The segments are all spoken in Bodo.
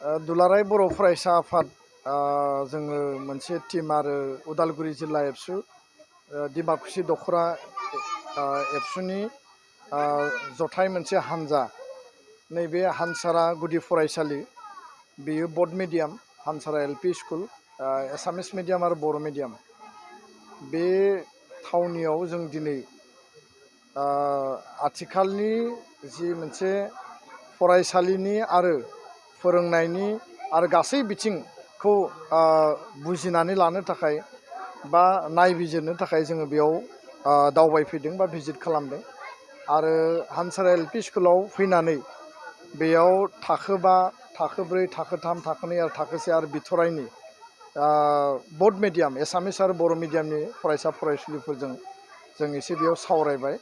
दुलाराय बर' फरायसा आफाद जोङो मोनसे टीम आरो उदालगुरि जिल्ला एबसु डिमाकुसि दख'रा एबसुनि जथाय मोनसे हानजा नैबे हानसारा गुदि फरायसालि बेयो बड मिडियाम हानसारा एलपि स्कुल एसामिस मिडियाम आरो बर' मिडियाम बे थावनियाव जों दिनै आथिखालनि जि मोनसे फरायसालिनि आरो फोरोंनायनि आरो गासै बिथिंखौ बुजिनानै लानो थाखाय बा नायबिजिरनो थाखाय जोङो बेयाव दावबायफैदों बा भिजिट खालामदों आरो हानसारा एलपि स्कुलाव फैनानै बेयाव थाखो 5 थाखो 4 थाखो 3 थाखो 2 आरो थाखो 1 आरो बिथराइनि बड मिडियाम एसामिस आरो बर' मिडियामनि फरायसा फरायसुलिफोरजों जों एसे बेयाव सावरायबाय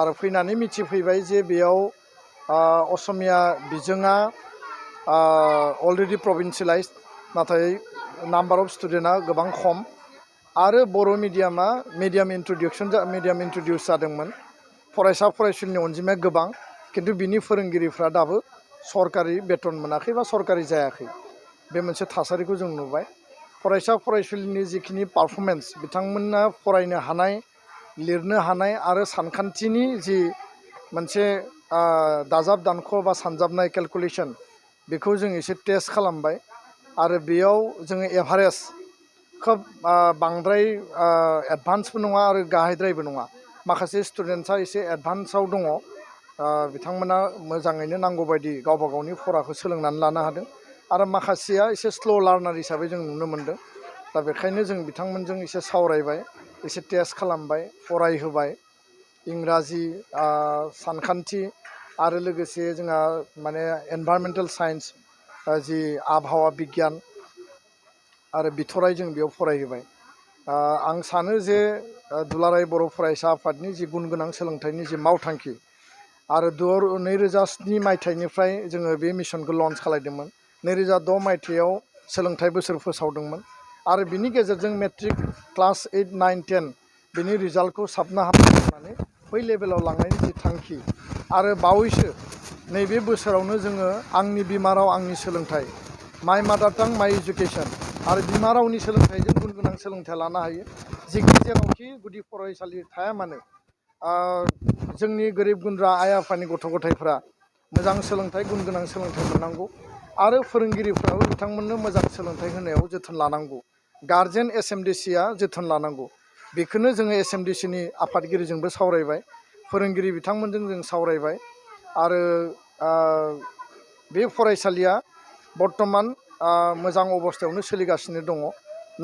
आरो फैनानै मिथिफैबाय जे बेयाव असमिया बिजोङा अलरेडि प्रभिन्सियेलाइज नाथाय नाम्बार अफ स्टुडेन्टआ गोबां खम आरो बर' मिडियामा मिडियाम इन्ट्रडिउस जादोंमोन फरायसा फरायसुलिनि अनजिमाया गोबां किन्तु बिनि फोरोंगिरिफ्रा दाबो सरकारि बेथन मोनाखै बा सरकारि जायाखै बे मोनसे थासारिखौ जों नुबाय फरायसा फरायसुलिनि जिखिनि पारफरमेन्स बिथांमोना फरायनो हानाय लिरनो हानाय आरो सानखान्थिनि जि मोनसे दाजाब दानख' बा सानजाबनाय केलकुलेसन बेखौ जों एसे टेस्ट खालामबाय आरो बेयाव जोङो एभारेज खोब बांद्राय एडभान्सबो नङा आरो गाहायद्रायबो नङा माखासे स्टुडेन्टसा एसे एडभान्सआव दङ बिथांमोना मोजाङैनो नांगौ बायदि गावबा गावनि फराखौ सोलोंनानै लानो हादों आरो माखासेया एसे स्ल' लार्नार हिसाबै जों नुनो मोन्दों दा बेखायनो जों बिथांमोनजों एसे सावरायबाय एसे टेस्ट खालामबाय फरायहोबाय इंराजि सानखान्थि आरो लोगोसे जोंहा माने एनभायरमेन्टेल साइन्स जि आबहावा बिगियान आरो बिथराइ जों बेयाव फरायहोबाय आं सानो जे दुलाराय बर' फरायसा आफादनि जि गुन गोनां सोलोंथाइनि जि मावथांखि आरो 2007 मायथाइनिफ्राय जोङो बे मिशनखौ लन्च खालामदोंमोन 2006 मायथाइयाव सोलोंथाइ बोसोर फोसावदोंमोन आरो बिनि गेजेरजों मेट्रिक क्लास 8, 9, 10 बिनि रिजाल्टखौ साबना हामना खालामनानै बै लेभेलाव लांनायनि जि थांखि आरो बावैसो नैबे बोसोरावनो जोङो आंनि बिमा राव आंनि सोलोंथाइ माइ मादार टां माइ इडुकेसन आरो बिमा रावनि सोलोंथाइजों गुन गोनां सोलोंथाइ लानो हायो जेखि जेरावखि गुदि फरायसालि थाया मानो जोंनि गोरिब गुन्द्रा आइ आफानि गथ' गथायफ्रा मोजां सोलोंथाइ गुन गोनां सोलोंथाइ मोननांगौ आरो फोरोंगिरिफ्राबो बिथांमोननो मोजां सोलोंथाइ होनायाव जोथोन लानांगौ गार्जेन एसएमडिसिआ जोथोन लानांगौ बेखौनो जोङो एसएमडिसिनि आफादगिरिजोंबो सावरायबाय फोरोंगिरि बिथांमोनजों जों सावरायबाय आरो बे फरायसालिया बर्तमान मोजां अबस्थायावनो सोलिगासिनो दङ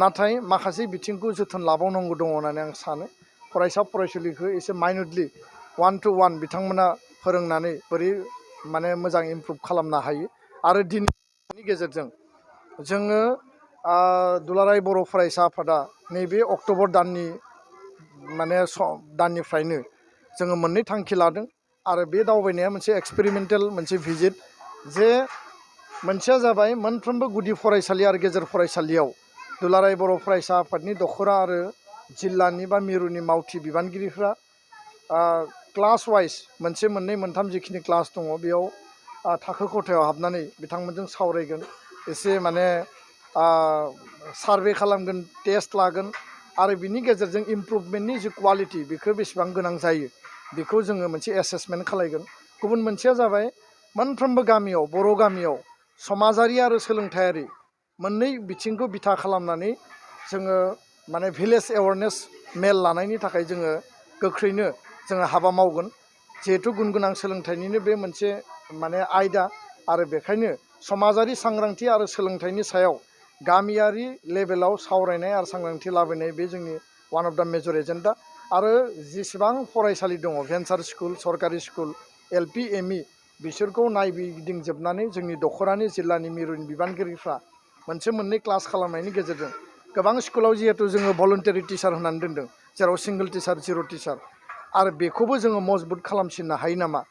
नाथाय माखासे बिथिंखौ जोथोन लाबावनांगौ दङ होननानै आं सानो फरायसा फरायसुलिखौ एसे माइनरलि 1-to-1 बिथांमोना फोरोंनानै बोरै माने मोजां इमप्रुभ खालामनो हायो आरो दिनैनि गेजेरजों जोङो दुलाराय बर' फरायसा आफादा नैबे अक्ट'बर दाननि माने दाननिफ्रायनो जोङो मोननै थांखि लादों आरो बे दावबायनाया मोनसे एक्सपेरिमेन्टेल मोनसे भिजिट जे मोनसेया जाबाय मोनफ्रोमबो गुदि फरायसालि आरो गेजेर फरायसालियाव दुलाराय बर' फरायसा आफादनि दख'रा आरो जिल्लानि बा मिरुनि मावथि बिबानगिरिफ्रा क्लास वाइज मोनसे मोननै मोनथाम जिखिनि क्लास दङ बेयाव थाखो खथायाव हाबनानै बिथांमोनजों सावरायगोन एसे माने सार्भे खालामगोन टेस्ट लागोन आरो बिनि गेजेरजों इमप्रुभमेन्टनि जि क्वालिटि बेखौ बेसेबां गोनां जायो बेखौ जोङो मोनसे एसेसमेन्ट खालामगोन गुबुन मोनसेया जाबाय मोनफ्रोमबो गामियाव बर' गामियाव समाजारि आरो सोलोंथायारि मोननै बिथिंखौ बिथा खालामनानै जोङो माने भिलेज एवारनेस मेल लानायनि थाखाय जोङो गोख्रैनो जोङो हाबा मावगोन जिहेथु गुन गोनां सोलोंथाइनिनो बे मोनसे माने आयदा आरो बेखायनो समाजारि सांग्रांथि आरो सोलोंथाइनि सायाव गामियारि लेभेलाव सावरायनाय आरो सांग्रांथि लाबोनाय बे जोंनि one of the major agenda आरो जेसेबां फरायसालि दङ भेन्सार स्कुल सरकारि स्कुल एलपि एमइ बिसोरखौ नायगिदिंजोबनानै जोंनि दख'रानि जिल्लानि मिरुनि बिबानगिरिफ्रा मोनसे मोननै क्लास खालामनायनि गेजेरजों गोबां स्कुलाव जिहेथु जोङो भलन्टारि टिचार होनानै दोनदों जेराव सिंगल टिचार जिर' टिचार आरो बेखौबो जोङो मजबुत खालामसिननो हायो नामा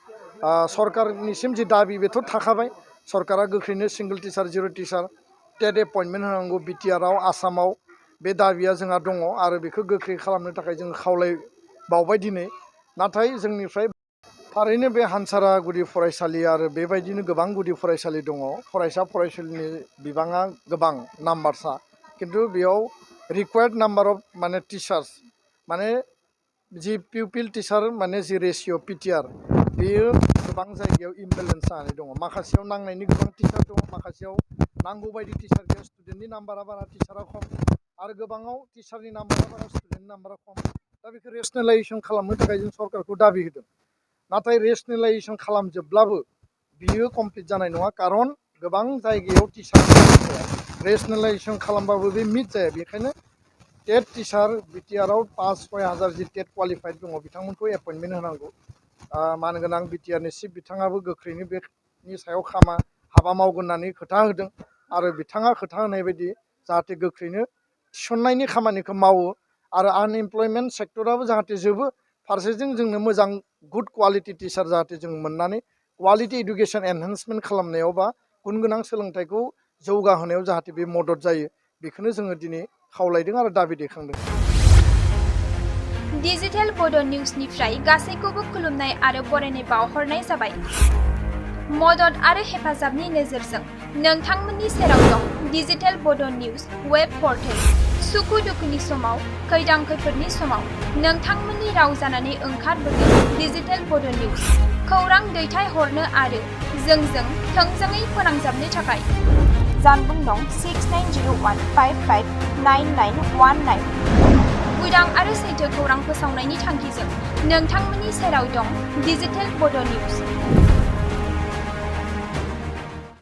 सरकारनिसिम जि दाबि बेथ' थाखाबाय सरकारा गोख्रैनो सिंगल टिचार जिर' टिचार टेट एपइन्टमेन्ट होनांगौ बिटिआरआव आसामाव बे दाबिया जोंहा दङ आरो बेखौ गोख्रै खालामनो थाखाय जों खावलायबावबाय दिनै नाथाय जोंनिफ्राय थारैनो बे हानसारा गुदि फरायसालि आरो बेबायदिनो गोबां गुदि फरायसालि दङ फरायसा फरायसुलिनि बिबाङा गोबां नाम्बारसा खिन्थु बेयाव रिक्वायर्ड नाम्बार अफ माने टिचार्स माने जि पिउपिल टिचार माने जि रेशिय' पिटिआर बेयो गोबां जायगायाव इमबेलेन्स जानानै दङ माखासेयाव नांनायनि गोबां टिचार दङ माखासेयाव नांगौ बायदि टिचार गैया स्टुडेन्टनि नाम्बारा बारा टिचारा खम आरो गोबाङाव टिचारनि नाम्बारा बारा स्टुडेन्टनि नाम्बारा खम दा बेखौ रेसनेलाइजेसन खालामनो थाखाय जों सरकारखौ दाबि होदों नाथाय रेसनेलाइजेसन खालामजोबब्लाबो बियो कमप्लिट जानाय नङा खारन गोबां जायगायाव टिचार रेसनेलाइजेसन खालामबाबो बे मिट जाया बेखायनो टेट टिचार बिटिआरआव 5-6 जि टेट क्वालिफाइड दङ बिथांमोनखौ एपइन्टमेन्ट होनांगौ मानगोनां बिटिआरनि चिफ बिथाङाबो गोख्रैनो बेनि सायाव हाबा मावगोन होननानै खोथा होदों आरो बिथाङा खोथा होनाय बायदि जाहाथे गोख्रैनो थिसननायनि खामानिखौ मावो आरो आनएमप्लयमेन्ट सेक्टराबो जाहाथे जोबो फारसेजों जोंनो मोजां गुड क्वालिटि टिचार जाहाथे जों मोननानै क्वालिटि इडुकेसन एनहेन्समेन्ट खालामनायाव बा गुन गोनां सोलोंथाइखौ जौगाहोनायाव जाहाथे बे मदद जायो बेखौनो जोङो दिनै खावलायदों आरो दाबि दैखांदों। डिजिटेल बड' निउसनिफ्राय गासैखौबो खुलुमनाय आरो बरायनाय बावहरनाय जाबाय। मदद आरो हेफाजाबनि नोजोरजों नोंथांमोननि सेराव दं डिजिटेल बड' निउस वेब पर्टेल। सुखु दुखुनि समाव खैदां खैफोदनि समाव नोंथांमोननि राव जानानै ओंखारबोगोन डिजिटेल बड' निउस। खौरां दैथायहरनो आरो जोंजों थोंजोङै फोनांजाबनो थाखाय जानबुं दं 6901559919। उदां आरो सैथो खौरां फोसावनायनि थांखिजों नोंथांमोननि सेराव दं डिजिटेल बड' निउस।